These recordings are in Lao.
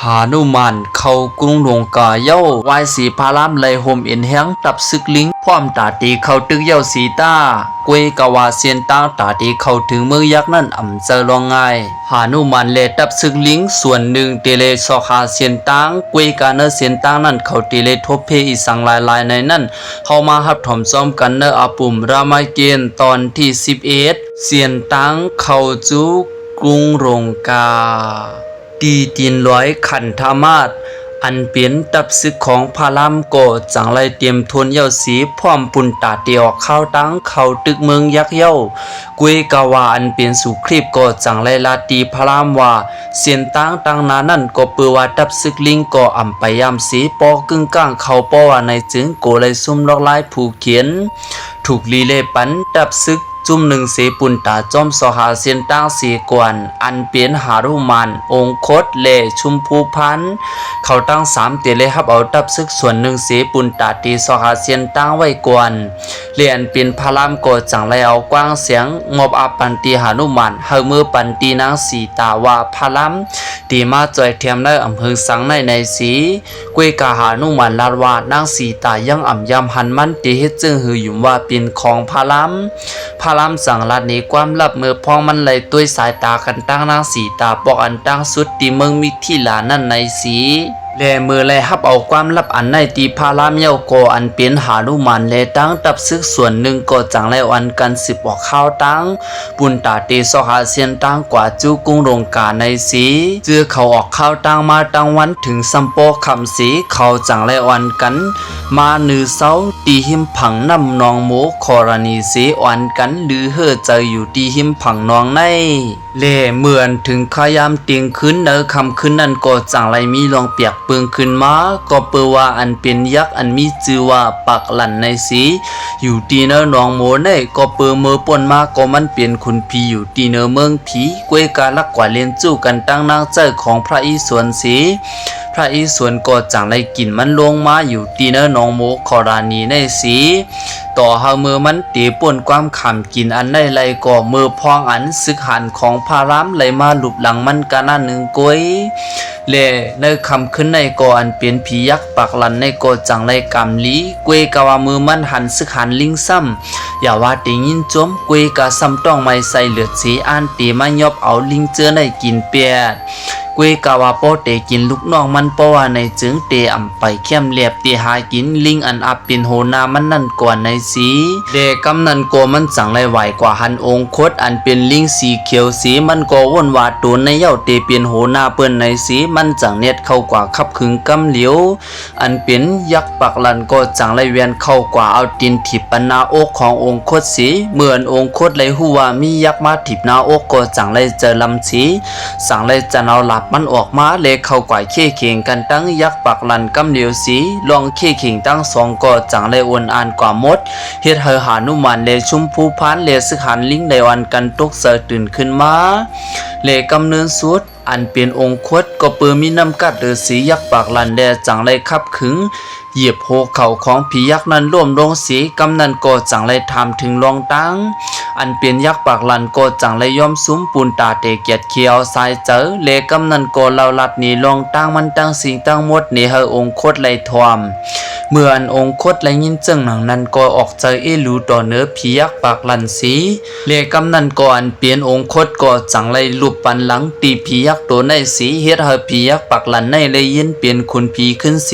ຫານຸມານເຂົ້າກຸງລົງກາເຍົາ ວາຍສີພະລາມໄລ່ໂຮມເອັນແຮງທັບຊຶກລິງ ພ້ອມຕາເຕເຂົ້າຕຶກເຍົາສີຕາ ກວຍກາວ່າເສັ້ນທາງຕາເຕເຂົ້າເຖິງເມືອງຍັກນັ້ນອຳເຈີລອງງ່າຍ. ຫານຸມານແລະທັບຊຶກລິງສ່ວນໜຶ່ງເຕໄດ້ຊອກຫາເສັ້ນທາງ ກວຍກາໃນເສັ້ນທາງນັ້ນເຂົາເຕໄດ້ທົບເພອີ່ສັງຫຼາຍໆໃນນັ້ນ ເຮົາມາຮັບຊົມພ້ອມກັນໃນອາປຸມຣາມາເກນຕອນທີສິບເອັດ ເສັ້ນທາງເຂົ້າສູ່ກຸງລົງກາ. ທີ່ຕີນດອຍຂັນທະມາດ ອັນເປັນທັບຊຶກຂອງພະລາມກໍຈັ່ງໄລ່ເຕັມທົນເຍົາສີ ພ້ອມປຸນຕາເຕອອກຂ່າວທາງເຂົ້າຕຶກເມືອງຍັກເຍົາ ກວຍກາວ່າອັນເປັນສຸຄຣິບກໍຈັ່ງໄລ່ລາຕີພະລາມວ່າ ເສັ້ນທາງທາງໜ້ານັ້ນກໍເປີວ່າທັບຊຶກລິງກໍອຳໄປຢາມສີ ປໍກຶ້ງກ້າງເຂົ້າປໍວ່າໃນຈຶ່ງ ກໍໄລ່ຊຸມລອກລາຍຜູກເຂນ ທຸກລີເລປັນທັບຊຶກ ຈຸ້ມໜຶ່ງເສປຸນຕາ ຈອມຊອກຫາເສັ້ນທາງເສກ່ອນ ອັນເປັນຫານຸມານ, ອົງຄົດ ແລະ ຊຸມພູພານ ເຂົາທັງສາມເຕໄດ້ຮັບເອົາທັບຊຶກສ່ວນໜຶ່ງເສປຸນຕາ ເຕຊອກຫາເສັ້ນທາງໄວ້ກ່ອນ ແລະ ອັນເປັນພະລາມກໍຈັ່ງໄດ້ເອົາກວາງແສງມອບອາບປັນຕີຫານຸມານ ໃຫ້ເມືອປັນຕີນາງສີຕາວ່າພະລາມເຕມາຈອຍແຖມໃນອຳເພີງສັງໃນໃນສີ. ກວຍກາຫານຸມານລາດວ່າ ນາງສີຕາຍັງອຳຢາມຫັນມັນ ເຕເຮັດເຊິ່ງຫື່ຫຍຸມວ່າເປັນຂອງພະລາມ. ພະລາມຈັ່ງລາດໜີຄວາມລັບ ເມື່ອພວກມັນໄລ່ຕົວສາຍຕາກັນທາງນາງສີຕາ ປອກອັນຕັ້ງສຸດທີ່ເມືອງມິທິລານັ້ນໃນສີ ແລະ ເມື່ອໄດ້ຮັບເອົາຄວາມລັບອັນໃນທີ່ພະລາມເຍົາກໍ ອັນເປັນຫານຸມານ ແລະ ທັງທັບຊຶກສ່ວນໜຶ່ງກໍຈັ່ງໄດ້ອ່ອນກັນສືບອອກຂ່າວທາງ ປຸນຕາເຕຊອກຫາເສັ້ນທາງກວ່າສູ່ກຸງລົງກາໃນສີ ເຈື່ອເຂົາອອກຂ່າວທາງມາທັງວັນ ເຖິງຊ່ຳປໍຄ່ຳສີ ເຂົາຈັ່ງໄດ້ອ່ອນກັນມານືເຊົາທີ່ຮິມຝັ່ງນ້ຳໜອງໂມຄໍລະນີສີ ອ່ອນກັນລືເຫີໃຈຢູ່ທີ່ຮິມຝັ່ງໜອງໃນ ແລະ ເມື່ອອັນເຖິງຄາຍາມຕຽງຄືນໃນຄ່ຳຄືນນັ້ນກໍຈັ່ງໄດ້ມີລອງປຽກເປິງຂຶ້ນມາ ກໍເປີວ່າອັນເປັນຍັກອັນມີຊື່ວ່າປາກຫຼັນໃນສີ ຢູ່ທີ່ໃນໜອງໂມໃນ ກໍເປີເມື່ອປົ້ນມາກໍມັນເປັນຂຸນຜີຢູ່ທີ່ໃນເມືອງຜີ ກວຍກາລັກກວາດຫຼິ້ນຈູ້ກັນຕັ້ງນາງໃຈຂອງພະອິສວນສີ ພະອິສວນກໍຈັ່ງໄດ້ກິນມັນລົງມາຢູ່ທີ່ໃນໜອງໂມຄໍລະນີໃນສີ ຕໍ່ຫາເມື່ອມັນເຕປົ້ນຄວາມຂາມກິນອັນໃນໄລ່ກໍເມື່ອພອງອັນຊຶກຫານຂອງພະລາມໄລ່ມາຫຼຸບຫຼັງມັນກະນະໜຶ່ງກວຍ ແລະ ໃນຄ່ຳຄືນໃນກໍອັນເປັນຜີຍັກປາກຫຼັນໃນກໍຈັ່ງໄດ້ກຳລີ ກວຍກາວ່າເມື່ອມັນຫັນຊຶກຫານລິງຊ້ຳ ຢ່າວ່າແຕ່ຍິນໂຈມ ກວຍກາຊ້ຳຕ້ອງໄໝ້ໃສ່ເລືອດສີ ອ່ານເຕມາຫຍອບເອົາລິງເຈືອໃນກິນປຽດ ກວຍກາວ່າປໍແຕ່ກິນລູກນ້ອງມັນ ເພາະວ່າໃນຈຶ່ງເຕອຳໄປແຄມແລບເຕຫາກິນລິງອັນອັບເປັນຫົວໜ້າມັນນັ້ນກ່ອນໃນສີ ແລະ ກຳນັ້ນກໍມັນຈັ່ງໄດ້ຫວາຍກວ່າຫັນອົງຄົດອັນເປັນລິງສີຂຽວສີ ມັນກໍວົນວ່າໂຕໃນເຍົາເຕເປັນຫົວໜ້າເພິ່ນໃນສີ ມັນຈັ່ງແນດເຂົ້າກວ່າຂັບຂຶງກຳຫຼຽວ ອັນເປັນຍັກປາກຫຼັນກໍຈັ່ງໄດ້ແວ່ນເຂົ້າກວ່າເອົາຕີນຖີບປັນໜ້າອົກຂອງອົງຄົດສີ ເມື່ອອັນອົງຄົດໄດ້ຮູ້ວ່າມີຍັກມາຖີບໜ້າອົກກໍຈັ່ງໄດ້ໃຈລຳສີ ຈັ່ງໄດ້ຈັນເອົາລາບມັນອອກມາ ແລະ ເຂົ້າກວ່າເຄເຂັງກັນທັງຍັກປາກຫຼັນກຳຫຼຽວສີ ລອງເຄເຂັງທັງສອງກໍຈັ່ງໄດ້ໂອນອານກວ່າໝົດ ເຮັດໃຫ້ຫານຸມານ ແລະ ຊຸມພູພານ ແລະ ຊຶກຫານລິງໄດ້ອ່ອນກັນຕົກໃຈຕື່ນຂຶ້ນມາ ແລະ ກຳເນີນສຸດ ອັນເປັນອົງຄົດກໍເປີມີນ້ຳກັດເດີສີ ຍັກປາກຫຼັນແດ່ຈັ່ງໄດ້ຂັບຂຶງ ຢຽບຫົວເຂົ່າຂອງຜີຍັກນັ້ນລົ້ມລົງເສ ກຳນັ້ນກໍຈັ່ງໄດ້ຖາມເຖິງລ່ອງຕາງ ອັນເປັນຍັກປາກຫຼັນກໍຈັ່ງໄດ້ຍອມຊຸມປຸນຕາແຕ່ກຽດເຄເອົາສາຍໃຈ ແລະ ກຳນັ້ນກໍເລົ່າລັດໜີລ່ອງຕາງມັນທັງສິ່ງທັງໝົດນີ້ໃຫ້ອົງຄົດໄດ້ຖ້ອມ ເມື່ອອັນອົງຄົດໄດ້ຍິນເຊິ່ງໜັງນັ້ນກໍອອກໃຈເອລູຕໍ່ເໜີຜີຍັກປາກຫຼັນເສ ແລະ ກຳນັ້ນກໍອັນເປັນອົງຄົດກໍຈັ່ງໄດ້ຫຼຸບບັນລັງຕີຜີຍັກໂຕໃນເສ ເຮັດໃຫ້ຜີຍັກປາກຫຼັນໃນໄດ້ຍິນເປັນຂຸນຜີຂຶ້ນເສ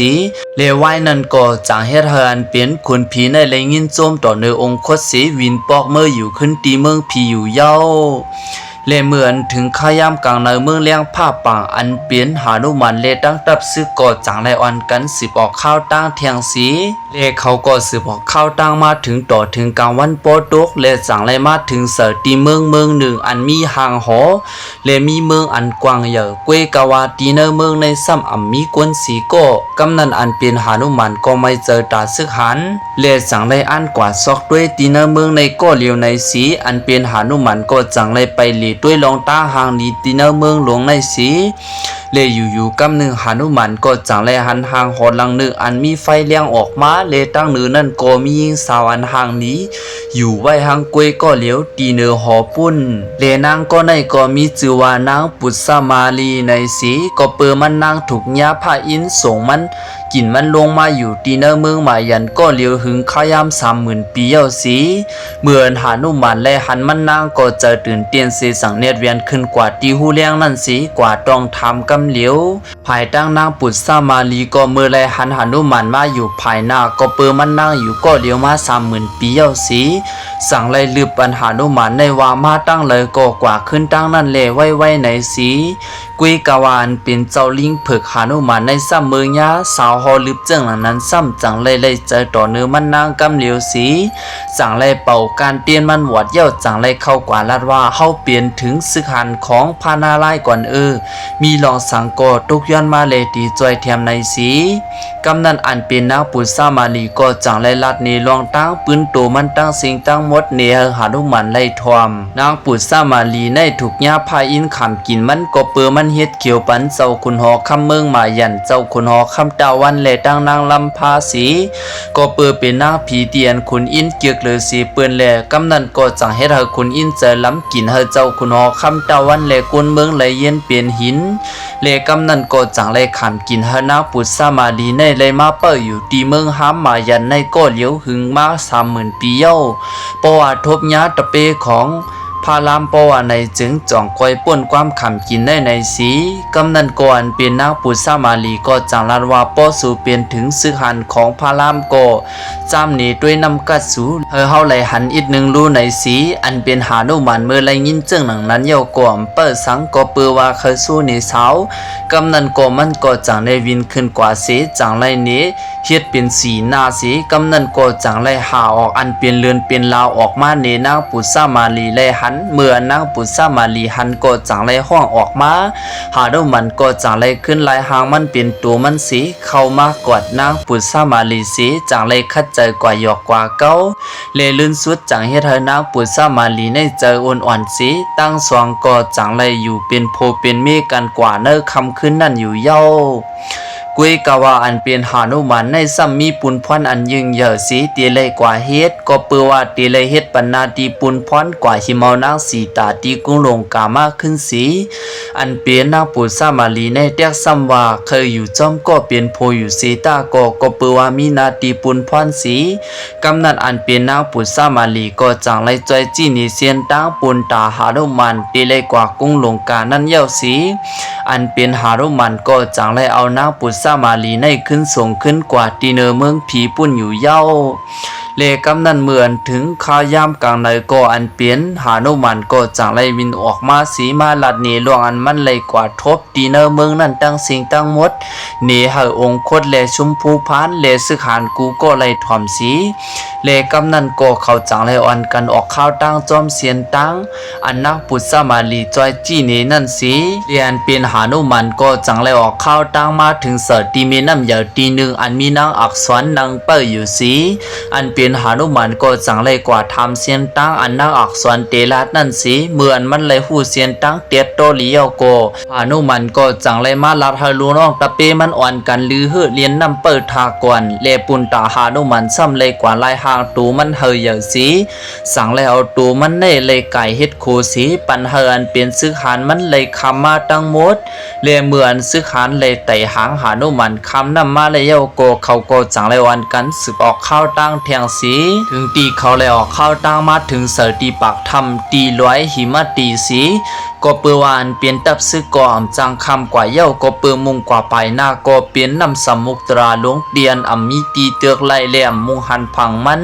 ແລະ ວາຍນັ້ນກໍຈັ່ງເຮັດໃຫ້ອັນເປັນຂຸນຜີໃນໄດ້ຍິນໂຈມຕໍ່ເໜີອົງຄົດເສ ວິນປອກເມືອຢູ່ຂຶ້ນທີ່ເມືອງຜີຢູ່ເຍົາ ແລະ ເມື່ອອັນເຖິງຄາຍາມກາງໃນເມືອງແລງຟ້າປາງ ອັນເປັນຫານຸມານ ແລະ ທັງທັບຊຶກກໍຈັ່ງໄດ້ອ່ອນກັນສືບອອກຂ່າວຕ່າງແທ່ງເສ ແລະ ເຂົາກໍສືບອອກຂ່າວຕ່າງມາເຖິງຕໍ່ເຖິງກາງວັນປໍຕົກ ແລະ ຈັ່ງໄດ້ມາເຖິງໃສ່ທີ່ເມືອງເມືອງໜຶ່ງອັນມີຫ້າງຫໍ ແລະ ມີເມືອງອັນກວ້າງໃຫຍ່ ກວຍກາວ່າທີ່ໃນເມືອງໃນຊ້ຳອຳມີຄົນສີ່ກໍ ກຳນັ້ນອັນເປັນຫານຸມານກໍໄໝ້ໃຈຕາຊຶກຫັນ ແລະ ຈັ່ງໄດ້ອ່ານກວາດຊອກດ້ວຍທີ່ໃນເມືອງໃນກໍຫຼຽວໃນເສ ອັນເປັນຫານຸມານກໍຈັ່ງໄດ້ໄປເລດ້ວຍລ່ອງຕາງຮ່າງດີທີ່ໃນເມືອງຫຼວງໃນເສ ແລະ ຢູ່ໆກຳໜຶ່ງຫານຸມານກໍຈັ່ງໄດ້ຫັນຮ່າງຫໍຫຼັງໜຶ່ງອັນມີໄຟແລງອອກມາ ແລະ ທາງເໜືອນັ້ນກໍມີຍິງສາວອັນຮ່າງດີ ຢູ່ໄວ້ຫາງກ້ວຍກໍຫຼຽວ ທີ່ເໜືອຫໍປຸ້ນ ແລະ ນາງກໍໃນກໍມີຊື່ວ່ານາງປຸດສະມາລີໃນເສ ກໍເປີມັນນາງຖືກຍາພະອິນສົ່ງມັນ ກິນມັນລົງມາຢູ່ທີ່ເໜືອເມືອງມາຢັນກໍຫຼຽວ ຫຶງຄາຍາມສາມໝື່ນປີແລ້ວເສ. ເມື່ອອັນຫານຸມານໄດ້ຫັນມັນນາງກໍໃຈຕື່ນເຕັ້ນເສ ຈັ່ງແນດແວ່ນຂຶ້ນກວ່າທີ່ຮູແລ້ງນັ້ນເສ ກວ່າຕ້ອງຖາມກຳຫຼຽວ. ພາຍທາງນາງປຸດສະມາລີກໍເມື່ອໄດ້ຫັນຫານຸມານມາຢູ່ພາຍໜ້າ ກໍເປີມັນນາງຢູ່ກໍຫຼຽວມາສາມໝື່ນປີແລ້ວເສ ຈັ່ງໄດ້ລຶບອັນຫານຸມານໄດ້ວ່າມາທາງໃດກໍກວ່າຂຶ້ນທາງນັ້ນແລໄວໆໃນເສ. ກຸຍກະວ່າອັນເປັນເຈົ້າລິງເຜິກຫານຸມານໃນຊ້ຳເມີຍາສາວຫໍລຶບເຈີງຫຼັງນັ້ນຊ້ຳ ຈັ່ງໄດ້ໄດ້ໃຈຕໍ່ເໜີມັນນາງກຳຫຼຽວເສ ຈັ່ງໄດ້ເປົ່າການເຕັ້ນມັນວອດແລ້ວ ຈັ່ງໄດ້ເຂົ້າກວ່າລັດວ່າ ເຮົາເປັນເຖິງຊຶກຫັນຂອງພະນາລາຍກ່ອນເອີ ມີລອງສັງກໍທຸກຍ້ອນມາແລທີ່ຊ່ວຍແຖມໃນເສ. ກຳນັ້ນອັນເປັນນາງປຸດສະມາລີກໍຈັ່ງໄດ້ລັດເນລອງຕາງປືນໂຕມັນທັງສິ່ງທັງໝົດເນໃຫ້ຫານຸມານໄດ້ຖ້ວມ. ນາງປຸດສະມາລີໃນຖືກຍາພະອິນຂາມກິນມັນ ກໍເປີມັນເຮັດຂຽວປັນເຈົ້າຂຸນຫໍຄຳເມືອງມາຢັນ ເຈົ້າຂຸນຫໍຄຳຕາວັນ ແລະ ທັງນາງລຳພາເສ ກໍເປີເປັນນາງຜີທີ່ອັນຂຸນອິນເກືອກເລີເສເປີ້ນແລ. ກຳນັ້ນກໍຈັ່ງເຮັດໃຫ້ຂຸນອິນໃຈລຳ ກິນໃຫ້ເຈົ້າຂຸນຫໍຄຳຕາວັນ ແລະ ຄົນເມືອງໄຫຼເຢັນເປັນຫີນ ແລະ ກຳນັ້ນກໍຈັ່ງໄດ້ຂາມກິນໃຫ້ນາງປຸດສະມາລີໃນໄດ້ມາເປີຢູ່ທີ່ເມືອງຮາມມາຢັນໃນກໍຫຼຽວ ຫຶງມາສາມໝື່ນປີແລ້ວ. ເພາະວ່າທົບຍາຕະເປຂອງພະລາມ ເພາະວ່າໃນຈຶ່ງຈອງກອຍປົ້ນຄວາມຂາມກິນໄດ້ໃນເສ. ກຳນັ້ນກໍອັນເປັນນາງປຸດສະມາລີກໍຈັ່ງລັດວ່າ ເພາະສູເປັນເຖິງຊຶກຫັນຂອງພະລາມກໍ ຈ້ຳເນດ້ວຍນ້ຳກັດສູ ໃຫ້ເຮົາໄດ້ຫັນອີກໜຶ່ງຮູ້ໃນເສ. ອັນເປັນຫານຸມານເມື່ອໄດ້ຍິນເຈີງດັ່ງນັ້ນແລ້ວກໍອຳເປີສັງ ກໍເປີວ່າໃຄຊູເນສາວ. ກຳນັ້ນກໍມັນກໍຈັ່ງໄດ້ວິນຂຶ້ນກວ່າເສ ຈັ່ງໄດ້ເນເຮັດເປັນສີໜ້າເສ. ກຳນັ້ນກໍຈັ່ງໄດ້ຫາອອກອັນເປັນເລື່ອນເປັນລາວອອກມາເນນາງປຸດສະມາລີໄດ້ຫັນ. ເມື່ອນາງປຸດສະມາລີຫັນກໍຈັ່ງໄດ້ຮ້ອງອອກມາ ຫານຸມານກໍຈັ່ງໄດ້ຄືນລາຍຮ່າງມັນເປັນໂຕມັນເສ ເຂົ້າມາກອດນາງປຸດສະມາລີເສ ຈັ່ງໄດ້ຂັດໃຈກວ່າຢອກກວ່າເກົ່າ ແລະ ເລື່ອນສຸດຈັ່ງເຮັດໃຫ້ນາງປຸດສະມາລີໃນໃຈອ່ອນໆເສ. ທັງສອງກໍຈັ່ງໄດ້ຢູ່ເປັນຜົວເປັນເມກັນກວ່າໃນຄ່ຳຄືນນັ້ນຢູ່ເຍົາ. ກຸຍກະວ່າອັນເປັນຫານຸມານໃນຊ້ຳມີປຸນພອນອັນຍິ່ງໃຫຍ່ເສ ທີ່ໄດ້ກວ່າເຮັດ ກໍເປີວ່າທີ່ໄດ້ເຮັດປັນໜ້າທີ່ປຸນພອນກວ່າຫິມເອົານາງສີຕາທີ່ກຸງລົງກາມາຄືນເສ. ອັນເປັນນາງປຸດສະມາລີໃນແຕກຊ້ຳວ່າ ເຄີຍຢູ່ຈ້ອມກໍເປັນຜົວຢູ່ເສ ຕາກໍ ກໍເປີວ່າມີໜ້າທີ່ປຸນພອນເສ. ກຳນັ້ນອັນເປັນນາງປຸດສະມາລີກໍຈັ່ງໄດ້ຈ່ອຍຈີ້ໜີເສັ້ນທາງປຸນຕາຫານຸມານ ທີ່ໄດ້ກວ່າກຸງລົງການັ້ນແລ້ວເສ. ອັນເປັນຫານຸມານກໍຈັ່ງໄດ້ເອົານາງປຸດສະມາລີໃນຄືນສົ່ງຄືນກວ່າທີ່ເໜືອເມືອງຜີປຸ້ນຢູ່ເຍົາ. ແລະ ກຳນັ້ນເມື່ອອັນເຖິງຄາວຍາມກາງໃນກໍອັນເປັນຫານຸມານກໍຈັ່ງໄດ້ວິນອອກມາເສ ມາລັດເນລອງອັນມັນໄດ້ກວ່າທົບ ທີ່ເໜືອເມືອງນັ້ນທັງສິ່ງທັງໝົດ ເນໃຫ້ອົງຄົດ ແລະ ຊຸມພູພານ ແລະ ຊຶກຫານກູກໍໄດ້ຖ້ວມເສ. ແລະ ກຳນັ້ນກໍເຂົາຈັ່ງໄດ້ອ່ອນກັນອອກຂ່າວທາງຈອມເສັ້ນທາງ ອັນນາງປຸດສະມາລີຈ່ອຍຈີ້ເນນັ້ນເສ. ແລະ ອັນເປັນຫານຸມານກໍຈັ່ງໄດ້ອອກຂ່າວທາງມາເຖິງໃສ່ທີ່ແມ່ນ້ຳໃຫຍ່ທີ່ໜຶ່ງ ອັນມີນາງອັກສອນນັ່ງເປີຢູ່ເສ. ອັນເປັນຫານຸມານກໍຈັ່ງໄດ້ກວ່າຖາມເສັ້ນທາງ ອັນນາງອັກສອນເຕລາດນັ້ນເສ. ເມື່ອອັນມັນໄດ້ຮູ້ເສັ້ນທາງແຕ່ໂຕແລ້ວກໍ ຫານຸມານກໍຈັ່ງໄດ້ມາລັດໃຫ້ລູກນ້ອງຕະເປມັນອ່ອນກັນລືເຫີລຽນນ້ຳເປີທ່າກ່ອນ ແລະ ປຸນຕາຫານຸມານຊ້ຳໄດ້ກວ່າລາຍຮ່າງໂຕມັນໃຫ້ໃຫຍ່ເສ ສັງໄດ້ເອົາໂຕມັນໃນໄດ້ກາຍເຮັດໂຄເສ ປັນໃຫ້ອັນເປັນຊຶກຫານມັນໄດ້ຂ້າມມາທັງໝົດ ແລະ ເມື່ອອັນຊຶກຫານໄດ້ໄຕ່ຫາງຫານຸມານຂ້າມນ້ຳມາແລ້ວກໍ ເຂົາກໍຈັ່ງໄດ້ອ່ອນກັນສືບອອກຂ່າວທາງແທ່ງເສ. ເຖິງທີ່ເຂົາໄດ້ອອກຂ່າວທາງມາເຖິງໃສ່ທີ່ປາກຖ້ຳ ທີ່ລອຍຫິມະຕີເສ ກໍເປີວ່າອັນເປັນທັບຊຶກກໍອຳຈັ່ງຄ້ຳກວ່າເຍົາ ກໍເປີມຸ່ງກວ່າພາຍໜ້າກໍເປັນນ້ຳສະໝຸກຕະລາຫຼົງ ທີ່ອັນອຳມີທີ່ເຕີກໄລ່ ແລະ ອຳມຸງຫັນຜັງມັນ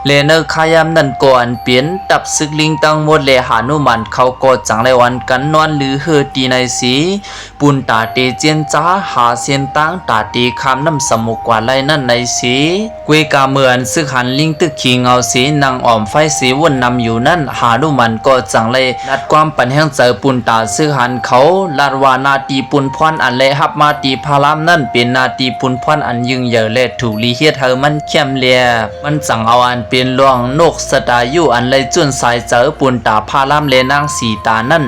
ແລະ ໃນຄາຍາມນັ້ນກໍອັນເປັນທັບຊຶກລິງທັງໝົດ ແລະ ຫານຸມານເຂົາກໍຈັ່ງໄດ້ອ່ອນກັນນອນລືເຫີທີ່ໃນເສ ປຸນຕາເຕເຈນຈາຫາເສັ້ນທາງຕາເຕຂ້າມນ້ຳສະໝຸກກວ່າໄລ່ນັ້ນໃນເສ. ກວຍກາເມື່ອອັນຊຶກຫັນລິງຕຶກຂີ້ເຫງົາເສ ນັ່ງອອມໄຟເສວົນນຳຢູ່ນັ້ນ ຫານຸມານກໍຈັ່ງໄດ້ລັດຄວາມປັນແຮງໃຈປຸນຕາຊຶກຫັນເຂົາ ລັດວ່າໜ້າທີ່ປຸນພອນອັນໄດ້ຮັບມາທີ່ພະລາມນັ້ນ ເປັນໜ້າທີ່ປຸນພອນອັນຍິ່ງໃຫຍ່ ແລະ ຖືກລີເຮັດໃຫ້ມັນແຄມແລ. ມັນຈັ່ງເອົາອັນເປັນລວງນົກສະຕາຍຸອັນໄດ້ຈຸນສາຍໃຈປຸນຕາພະລາມ ແລະ ນາງສີຕານັ້ນ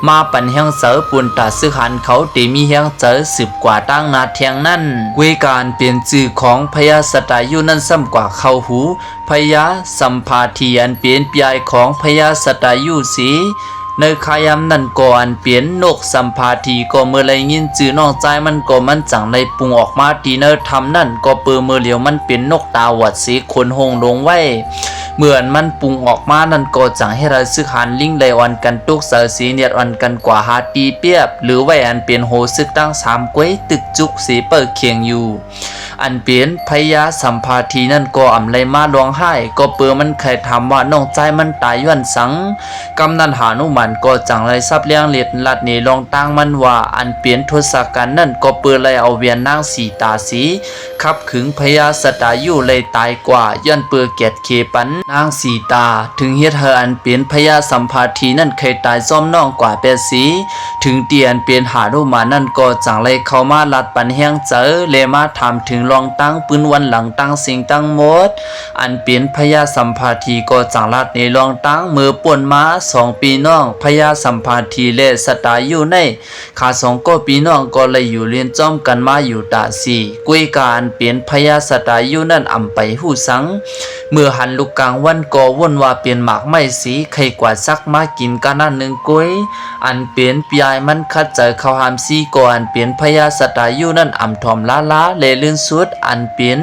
ມາປັນແຮງໃຈ ປຸນຕາຊຶກຫານເຂົາໄດ້ມີແຮງໃຈສືບກວ່າຕາງໜ້າແທ່ງນັ້ນ. ກວຍກາອັນເປັນຊື່ຂອງພະຍາສະຕາຍຸນັ້ນຊ້ຳກວ່າເຂົ້າຫູພະຍາສຳພາທີ ອັນເປັນພີ່ອ້າຍຂອງພະຍາສະຕາຍຸເສ. ໃນຄາຍາມນັ້ນກໍອັນເປັນນົກສຳພາທີກໍເມື່ອໄດ້ຍິນຊື່ນ້ອງຊາຍມັນກໍມັນຈັ່ງໄດ້ປຸງອອກມາທີ່ໃນຖ້ຳນັ້ນ ກໍເປີເມື່ອຫຼຽວມັນເປັນນົກຕາຫວາດເສ ຂົນໂຮງລົງໄວ້. ເມື່ອອັນມັນປຸງອອກມານັ້ນກໍຈັ່ງເຮັດໃຫ້ຊຶກຫານລິງໄດ້ອ່ອນກັນຕົກໃຈເສ ນຽດອ່ອນກັນກວ່າຫາຕີປຽບ ຫຼືໄວ້ອັນເປັນໂຫຊຶກທັງສາມກວຍຕຶກຈຸກເສເປີ້ຂຽງຢູ່. ອັນເປັນພະຍາສຳພາທີນັ້ນກໍອຳໄລມາຮ້ອງໄຫ້ ກໍເປີມັນໄຂ້ຖາມວ່ານ້ອງຊາຍມັນຕາຍຍ້ອນສັງ. ກຳນັ້ນຫານຸມານກໍຈັ່ງໄດ້ສັບແລງເລັດລັດເນລອງຕາງມັນວ່າ ອັນເປັນທົດສະກັນນັ້ນກໍເປີໄດ້ເອົາແຫວນນາງສີຕາສີ ຂັບຂຶງພະຍາສະຕາຍຸໄດ້ຕາຍກວ່າ ຍ້ອນເປີກຽດເຄປັນນາງສີຕາ ເຖິງເຮັດໃຫ້ອັນເປັນພະຍາສຳພາທີນັ້ນໄຂ້ຕາຍຊອມນ້ອງກວ່າແປດສີ. ເຖິງທີ່ອັນເປັນຫານຸມານນັ້ນກໍຈັ່ງໄດ້ເຂົ້າມາລັດປັນແຮງໃຈ ແລະມາຖາມເຖິງລອງຕາງປືນວັນຫຼັງຕັ້ງສິ່ງທັງໝົດ. ອັນເປັນພະຍາສຳພາທີກໍຈັ່ງລັດໃນລອງຕາງ ເມື່ອປົ້ນມາສອງພີ່ນ້ອງ ພະຍາສຳພາທີ ແລະ ສະຕາຍຸໃນ ຂ້າສອງກໍພີ່ນ້ອງກໍໄດ້ຢູ່ລຽນຈອມກັນມາຢູ່ຕາສີ. ກວຍກາອັນເປັນພະຍາສະຕາຍຸນັ້ນອຳໄປຮູ້ສັງ ເມື່ອຫັນລຸກກາງວັນກໍວົນວ່າເປັນໝາກໄມ້ສີ ໄຂ່ກວາດສັກມາກິນກະນັ້ນໜຶ່ງກວຍ. ອັນເປັນພີ່ອ້າຍມັນຂັດໃຈເຂົ້າຫ້າມສີ ກໍອັນເປັນພະຍາສະຕາຍຸນັ້ນອຳຖ່ອມລ້າໆ ແລະ ລື່ນສຸດ ອັນເປັນ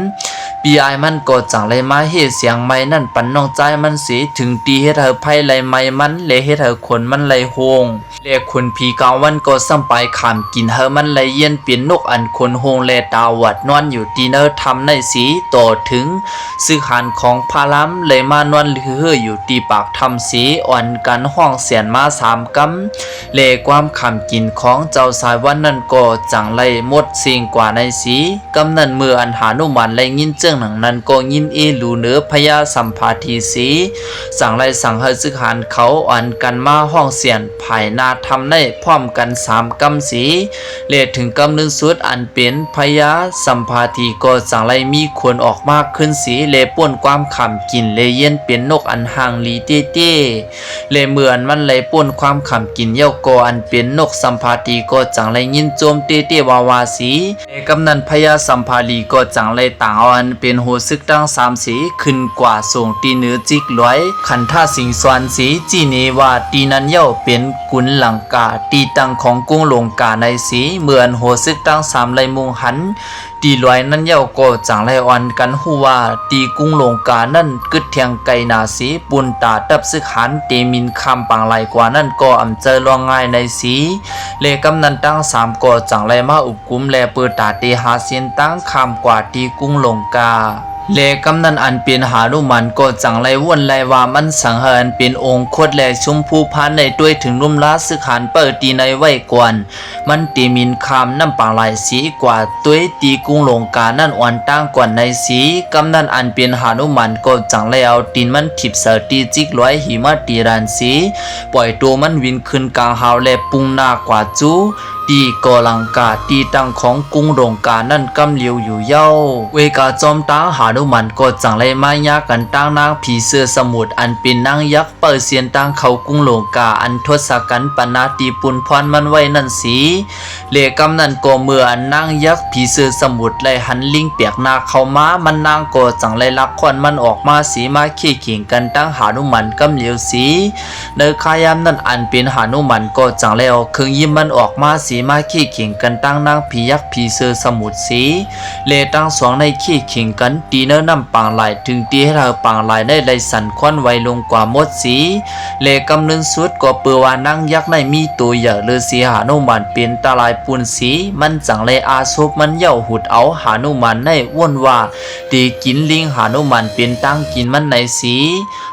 ພີ່ອ້າຍມັນກໍຈັ່ງໄດ້ມາເຮັດສຽງໄມ້ນັ້ນປັນນ້ອງຊາຍມັນເສ ເຖິງທີ່ເຮັດໃຫ້ໄຟໄດ້ໄໝ້ມັນ ແລະ ເຮັດໃຫ້ຂົນມັນໄດ້ໂຮງ ແລະ ຂົນຜີກາງວັນກໍຊ້ຳປາຍຂ້າມກິນໃຫ້ມັນໄດ້ຢຽນເປັນນົກອັນຂົນໂຮງ ແລະ ຕາຫວາດນອນຢູ່ທີ່ໃນຖ້ຳໃນສີ ຕໍ່ເຖິງຊຶກຫານຂອງພະລາມໄດ້ມານອນເຮີ້ຢູ່ທີ່ປາກຖ້ຳສີ ອ່ອນກັນຮ້ອງສຽນມາສາມກຳ ແລະ ຄວາມຂ້າມກິນຂອງເຈົ້າສາຍວັນນັ້ນກໍຈັ່ງໄດ້ໝົດເສັງກວ່າໃນສີ. ກຳນັ້ນເມື່ອອັນຫານຸມານໄດ້ຍິນເຈີ່ງໜັງນັ້ນ ກໍຍິນເອລູເໜີພະຍາສຳພາທີສີ ສັ່ງໄດ້ສັ່ງໃຫ້ຊຶກຫານເຂົາອ່ອນກັນມາຮ້ອງສຽນພາຍໜ້າຖ້ຳໃນພ້ອມກັນສາມກຳສີ ແລະ ເຖິງກຳໜຶ່ງສຸດ ອັນເປັນພະຍາສຳພາທີກໍສັ່ງໄດ້ມີຂົນອອກມາຄືນສີ ແລະ ປົ້ນຄວາມຂ້າມກິນ ແລະ ຢຽນເປັນນົກອັນຮ່າງດີເຕ້ໆ. ແລະ ເມື່ອອັນມັນໄດ້ປົ້ນຄວາມຂ້າມກິນແລ້ວກໍ ອັນເປັນນົກສຳພາທີກໍຈັ່ງໄດ້ຍິນໂຈມເຕ້ໆວ່າໆສີ ແລະ ກຳນັ້ນພະຍາສຳພາລີກໍຈັ່ງໄດ້ຕາງເອົາອັນເປັນໂຫຊຶກທັງສາມສີ ຂຶ້ນກວ່າສົ່ງທີ່ເໜືອຈິກລວຍ ຂັນທະສິງສວນສີ ຊີ້ເນວ່າທີ່ນັ້ນເຍົາເປັນກຸນລັງກາ ທີ່ຕັ້ງຂອງກຸງລົງກາໃນສີ. ເມື່ອອັນໂຫຊຶກທັງສາມໄດ້ມຸງຫັນ ທີ່ລວຍນັ້ນເຍົາກໍຈັ່ງໄດ້ອ່ອນກັນຮູ້ວ່າ ທີ່ກຸງລົງການັ້ນກຶດແທງໄກໜາສີ ປຸນຕາທັບຊຶກຫານເຕມິນຂ້າມປາງຫຼາຍກວ່ານັ້ນກໍອຳເຈີລ່ວງງ່າຍໃນສີ ແລະ ກຳນັ້ນທັງສາມກໍຈັ່ງໄດ້ມາອຸບກຸມ ແລະ ເປີດຕາເຕຫາເສັ້ນທາງຂ້າມກວ່າທີ່ກຸງລົງກາ ແລະ ກຳນັ້ນອັນເປັນຫານຸມານກໍຈັ່ງໄດ້ວົນໄລ່ວ່າມັນສັງໃຫ້ອັນເປັນອົງຄົດ ແລະ ຊຸມພູພານໄດ້ຕົວະເຖິງລຸ່ມລາຊຶກຫານເປີທີ່ໃນໄວ້ກ່ອນ ມັນເຕມິນຂ້າມນ້ຳປາງຫຼາຍສີກວ່າຕົວະທີ່ກຸງລົງການັ້ນອ່ອນຕ່າງກ່ອນໃນສີ. ກຳນັ້ນອັນເປັນຫານຸມານກໍຈັ່ງໄດ້ເອົາຕີນມັນຖີບໃສ່ທີ່ຈິກລວຍຫິມະຕີລານສີ ປ່ອຍໂຕມັນບິນຂຶ້ນກາງຫາວ ແລະ ມຸ່ງໜ້າກວ່າສູ່ທີ່ກໍລັງກາ ທີ່ຕັ້ງຂອງກຸງລົງການັ້ນກຳຫຼຽວຢູ່ເຍົາ. ເວກາຈອມຕາງຫານຸມານກໍຈັ່ງໄດ້ມາຍາກັນຕາງນາງຜີເສືອສະໝຸດ ອັນເປັນນາງຍັກ ເປີເສັ້ນທາງເຂົ້າກຸງລົງກາ ອັນທົດສະກັນປັນນາທີ່ປຸນພອນມັນໄວ້ນັ້ນສີ ແລະ ກຳນັ້ນກໍເມື່ອອັນນາງຍັກຜີເສືອສະໝຸດໄດ້ຫັນລິງແປກໜ້າເຂົ້າມາ ມັນນາງກໍຈັ່ງໄດ້ລັກຄ້ອນມັນອອກມາສີ ມາເຄຂິງກັນຕາງຫານຸມານກຳຫຼຽວສີ. ໃນຄາຍາມນັ້ນ ອັນເປັນຫານຸມານກໍຈັ່ງໄດ້ເອົາເຄື່ອງຍິມມັນອອກມາສີ ມາເຄຂິງກັນຕາງນາງຜີຍັກຜີເສືອສະໝຸດສີ ແລະ ທັງສອງໄດ້ເຄຂິງກັນ ທີ່ໃນນ້ຳປາງຫຼາຍ ເຖິງທີ່ເຮັດໃຫ້ປາງຫຼາຍໄດ້ໄດ້ສັ່ນຄວັນໄຫວລົງກວ່າໝົດສີ ແລະ ກຳເນີນສຸດກໍເປີວ່ານາງຍັກໄດ້ມີໂຕໃຫຍ່ເລີຍສີ ຫານຸມານເປັນຕາຫຼາຍປຸ້ນສີ ມັນຈັ່ງໄດ້ອາສົບມັນເຍົາຮຸດເອົາ ຫານຸມານໄດ້ວົນວ່າເຕກິນລິງ ຫານຸມານເປັນຕາງກິນມັນໃນສີ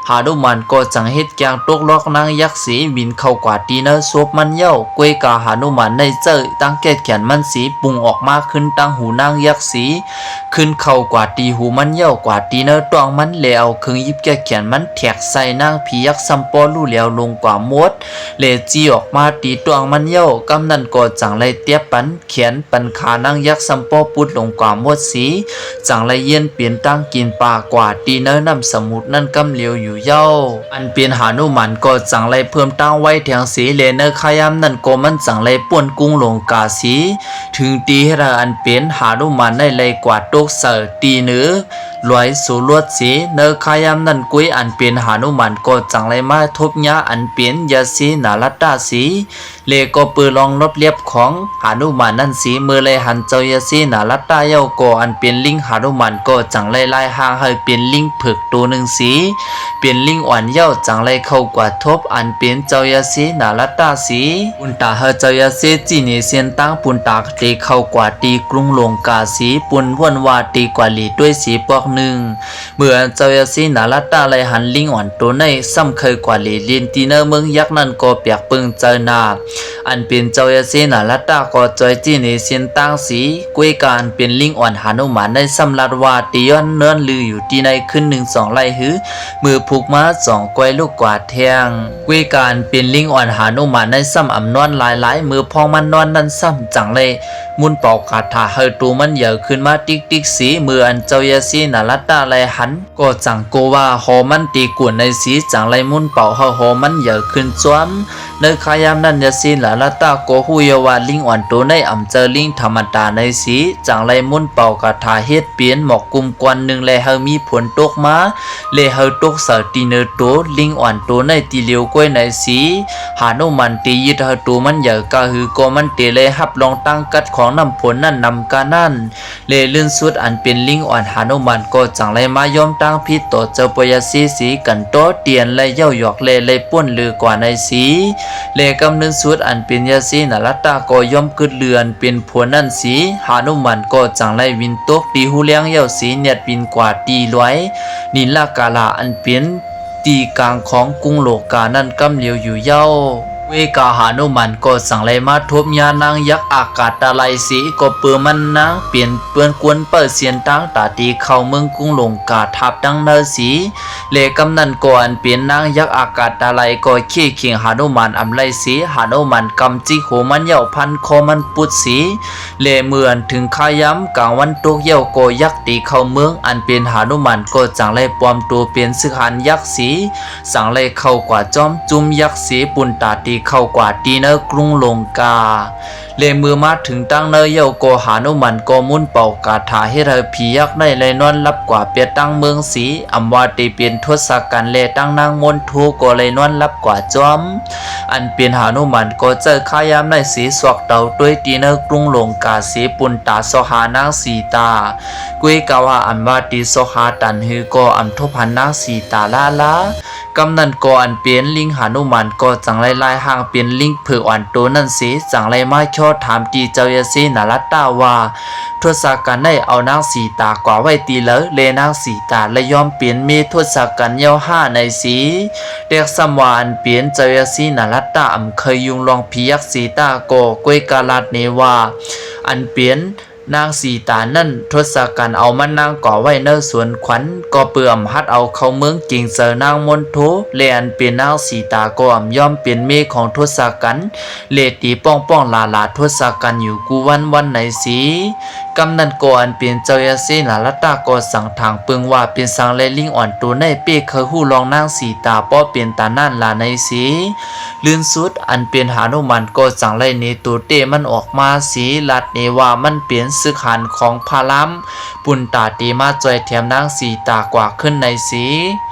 ຫານຸມານກໍຈັ່ງເຮັດແກງຕົກລອກນາງຍັກສີ ບິນເຂົ້າກວ່າທີ່ໃນສົບມັນເຍົາ ກວຍກາຫານຸມານໄດ້ ໃຊ້ຕັ້ງແກ້ແຂນມັນສີ ປຸງອອກມາຂຶ້ນຕັ້ງຫູນາງຍັກສີ ຂຶ້ນເຂົ້າກວາດຕີຫູມັນເຍົາ ກວາດຕີໃນທ້ອງມັນ ແລະເອົາເຄື່ອງຫຍິບແກ້ແຂນມັນແທກໃສ່ນາງຜີຍັກຊ້ຳປໍຮູ້ແຫຼວລົງກວ່າໝົດ ແລະຈີ່ອອກມາຕີທ້ອງມັນເຍົາ. ກຳນັ້ນກໍຈັ່ງໄດ້ແຕະປັນແຂນປັນຂານາງຍັກຊ້ຳປໍປຸດລົງກວ່າໝົດສີ ຈັ່ງໄດ້ເຢັນເປັນຕັ້ງກິນປາກວາດຕີໃນນ້ຳສະໝຸດນັ້ນກຳຫຼຽວຢູ່ເຍົາ. ອັນເປັນຫານຸມານກໍຈັ່ງໄດ້ເພີ່ມຕັ້ງໄວແທງສີ ແລະໃນຄາຍາມນັ້ນກໍມັນຈັ່ງໄດ້ປ່ນກຸງລົງກາສີ ເຖິງຕີເຮັດໃຫ້ອັນເປັນຫານຸມານໄດ້ໄລ່ກວາດຕົກໃສ່ຕີເໜືອລອຍໂສລົດສີ. ໃນຄາຍາມນັ້ນກ້ວຍ ອັນເປັນຫານຸມານກໍຈັ່ງໄດ້ມາທົບຍາອັນເປັນຍາເຊນາລັດຕາສີ ແລະກໍເປີດລອງລອບລຽບຂອງຫານຸມານນັ້ນສີ ເມື່ອໄດ້ຫັນເຈົ້າຍາເຊນາລັດຕາເຍົາກໍ ອັນເປັນລິງຫານຸມານກໍຈັ່ງໄດ້ລາຍຮ່າງໃຫ້ເປັນລິງເຜືອກໂຕໜຶ່ງສີ ເປັນລິງອ່ອນເຍົາ ຈັ່ງໄດ້ເຂົ້າກວາດທົບອັນເປັນເຈົ້າຍາເຊນາລັດຕາສີ ປຸນຕາໃຫ້ເຈົ້າຍາເຊຈີ່ເນເສັ້ນທາງ ປຸນຕາເຕເຂົ້າກວາດຕີກຸງລົງກາສີ ປຸນວົນວ່າເຕກວາດເລດ້ວຍສີປອກໜຶ່ງ. ເມື່ອອັນເຈົ້າຍາເຊນາລັດຕາໄດ້ຫັນລິງອ່ອນໂຕໃນຊ້ຳໄຄກວາດເລຫຼິ້ນທີ່ໃນເມືອງຍັກນັ້ນກໍແປກເປິງໃຈໜາກ ອັນເປັນເຈົ້າຍາເຊນາລັດຕາກໍຈ່ອຍຈີ່ເນເສັ້ນທາງສີ ກ້ວຍກາອັນເປັນລິງອ່ອນຫານຸມານໄດ້ຊ້ຳລັດວ່າ ເຕຍອນນອນລືຢູ່ທີ່ໃນຄືນໜຶ່ງສອງໄລ່ຫື ມື້ພຸກມາສອງກ້ອຍລຸກກວາດແທງ ກ້ວຍກາອັນເປັນລິງອ່ອນຫານຸມານໄດ້ຊ້ຳອຳນອນຫຼາຍໆ ເມື່ອພອງມັນນອນນັ້ນຊ້ຳຈັ່ງໄດ້ມຸນເປົ່າຄາຖາໃຫ້ໂຕມັນໃຫຍ່ຂຶ້ນມາຕິກໆສີ ເມື່ອອັນເຈົ້າຍາເຊນາລັດຕາໄດ້ຫັນ ກໍຈັ່ງກໍວ່າຫໍມັນເຕກວນໃນສີ ຈັ່ງໄດ້ມຸນເປົ່າໃຫ້ຫໍມັນໃຫຍ່ຂຶ້ນຈ້ອມ. ໃນຄາຍາມນັ້ນຍາເຊນາລັດຕາກໍຮູ້ຢູ່ວ່າລິງອ່ອນໂຕໃນອຳເຈີລິງທຳມະດາໃນສີ ຈັ່ງໄດ້ມຸນເປົ່າຄາຖາເຮັດເປັນໝອກກຸມກ້ອນໜຶ່ງ ແລະໃຫ້ມີຝົນຕົກມາ ແລະໃຫ້ຕົກໃສ່ທີ່ເໜືອໂຕລິງອ່ອນໂຕໃນທີ່ຫຼຽວກ້ວຍໃນສີ ຫານຸມານເຕຍືດໃຫ້ໂຕມັນໃຫຍ່ກະຫືກໍມັນເຕໄດ້ຮັບລອງຕັ້ງກັດຂອງນ້ຳຝົນນັ້ນນຳການັ້ນ ແລະເລື່ອນສຸດອັນເປັນລິງອ່ອນຫານຸມານກໍຈັ່ງໄດ້ມາຍອມຕາງຜິດຕໍ່ເຈົ້າພະຍາເຊສີກັນຕໍ່ ຕຽນໄດ້ເຍົາະຢອກແລະໄດ້ປົ້ນເຫຼືອກວ່າໃນສີ ແລະກຳເນີນສຸດອັນເປັນຍາເຊນາລັດຕາກໍຍອມກຶດເລື່ອນເປັນຜົນນັ້ນສີ ຫານຸມານກໍຈັ່ງໄດ້ວິນຕົກຕີຫູແລງເຍົາສີ ນຽດບິນກວ່າຕີລອຍນິນລະກາລາ ອັນເປັນ ທີ່ກາງຂອງກຸງໂລການັ້ນກຳຫຼຽວຢູ່ເຍົາ. ເວກາຫານຸມານກໍສັ່ງໄລ່ມາທົບຍານາງຍັກອາກາດຕາໄລເສ ກໍເປີມັນນາງເປັນເປື້ອນກວນເປີເສັ້ນທາງຕາຕີເຂົ້າເມືອງກຸງລົງກາທັບດັ່ງເນີເສ ແລະກຳນັ້ນກໍອັນເປັນນາງຍັກອາກາດຕາໄລກໍເຄເຄັ່ງຫານຸມານອຳໄລເສ ຫານຸມານກຳຈິກຫົວມັນເຍົາພັນຄໍມັນປຸດເສ ແລະເມື່ອອັນເຖິງຄາຍາມກາງວັນຕົກເຍົາກໍຍັກຕີເຂົ້າເມືອງ ອັນເປັນຫານຸມານກໍຈັ່ງໄດ້ປອມໂຕເປັນຊຶກຫານຍັກເສ ສັ່ງໄລ່ເຂົ້າກວາດຈອມຈຸມຍັກເສ ປຸນຕາຕີເຂົ້າກວາດຕີເນີກຸງລົງກາ ແລະເມື່ອມາເຖິງຕັງເນີເຍົາກໍຫານຸມານກໍມຸນເປົ່າກາຖາເຮັດໃຫ້ຜີຍັກໄດ້ໄລ່ນອນຫຼັບກວາດແປດຕັງເມືອງເສ ອຳວ່າເຕເປັນທົດສະກັນ ແລະຕັງນາງມົນໂທກໍໄລ່ນອນຫຼັບກວາດຈອມ ອັນເປັນຫານຸມານກໍໃຊ້ຄາຍາມໄດ້ເສຊອກເຕົາໂຕຍຕີເນີກຸງລົງກາເສ ປຸນຕາຊອກຫານາງສີຕາ ກວຍກາວ່າອັນວ່າຕີຊອກຫາຕັນຫືກໍອຳທົບຫັນນາງສີຕາລາລາ ກຳນັ້ນກໍອັນເປັນລິງຫານຸມານກໍຈັ່ງໄດ້ລາຍຮ່າງເປັນລິງເຜືອກອ່ອນໂຕນັ້ນເສ ຈັ່ງໄດ້ມາເຄາະຖາມຕີເຈົ້າຍາເສນາລັດຕາວ່າ ທົດສະກັນໄດ້ເອົານາງສີຕາກວາໄວ້ຕີເລີ ແລະນາງສີຕາໄດ້ຍອມເປັນເມທົດສະກັນເຍົາຫາໃນເສ ແຕ່ຊ້ຳວ່າອັນເປັນເຈົ້າຍາເສນາລັດຕາອຳເຄີຍຍຸ້ງລອງຜີຍັກສີຕາກໍກວຍກາລາດເນວ່າ ອັນເປັນ ນາງສີຕານັ້ນ ທົດສະກັນເອົາມານາງກວາໄວ້ໃນສວນຂວັນ ກໍເພື່ອອຳຫັດເອົາເຂົ້າເມືອງເກງໃຈນາງມົນໂທ ແລະອັນເປັນນາງສີຕາກໍອຳຍອມເປັນເມຂອງທົດສະກັນ ແລະຕີປ້ອງໆຫຼາໆທົດສະກັນຢູ່ກູ່ວັນວັນໃນເສ ກຳນັ້ນກໍອັນເປັນເຈົ້າຍາເສນາລັດຕາກໍສັ່ງຖາມເບິ່ງວ່າ ເປັນສັງແລລິງອ່ອນໂຕໃນເປ້ເຄີຍຮູ້ລອງນາງສີຕາ ເພາະເປັນຕານັ້ນລະໃນເສ ລື່ນສຸດ ອັນເປັນຫານຸມານກໍຈັ່ງໄດ້ເນໂຕເຕະມັນອອກມາເສ ລັດເນວ່າມັນເປັນຊຶກຫານຂອງພະລາມ ປຸນຕາຕີມາຊ່ອຍແຖມນາງສີຕາກວາຂຶ້ນໃນເສ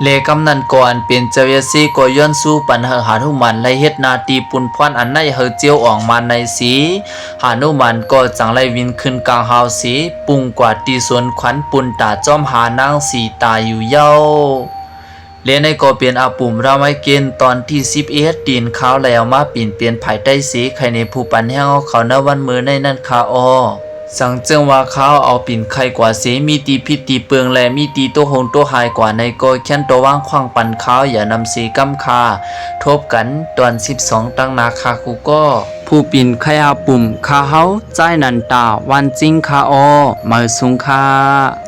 ແລະກຳນັ້ນກໍອັນເປັນເຈົ້າຍາເສກໍຍ້ອນສູ້ປັນໃຫ້ຫານຸມານໄດ້ເຮັດໜ້າທີ່ປຸນພອນອັນໃນໃຫ້ຈຽວອອກມາໃນເສ ຫານຸມານກໍຈັ່ງໄດ້ວິນຂຶ້ນກາງຮາວເສ ປຸງກວາດຕີສວນຂວັນ ປຸນຕາຈ້ອມຫານາງສີຕາຢູ່ເຍົາ. ແລະໃນກໍເປັນອາປຸມຣາມາເກນຕອນທີສິບເອັດ ຕີນຂ່າວໄດ້ເອົາມາປິ່ນເປັນພາຍໃຕ້ເສ ໄຂໃນຜູ້ປັນແຮງເອົາເຂົ້າໃນວັນມື້ໃນນັ້ນຄາອໍ ສັງເຈີງວ່າຂ່າວເອົາປິ່ນໄຂກວ່າເສ ມີຕີຜິດຕີເປິງ ແລະມີຕີຕົກຫົງຕົກຫາຍກວ່າໃນກໍຂຽນໂຕວາງຂວ້າງປັນຂ່າວ ຢ່ານຳເສກຳຄ່າ ທົບກັນຕອນສິບສອງ ຕັ້ງໜ້າຄ່າຄູກໍ. ຜູ້ປິ່ນໄຂ່ຫາປຸ້ມ ຂ້າເຮົາ ຈ້າຍນັນຕາ ວັນຈິງ ຄາອໍ ມາສູງຄ່າ.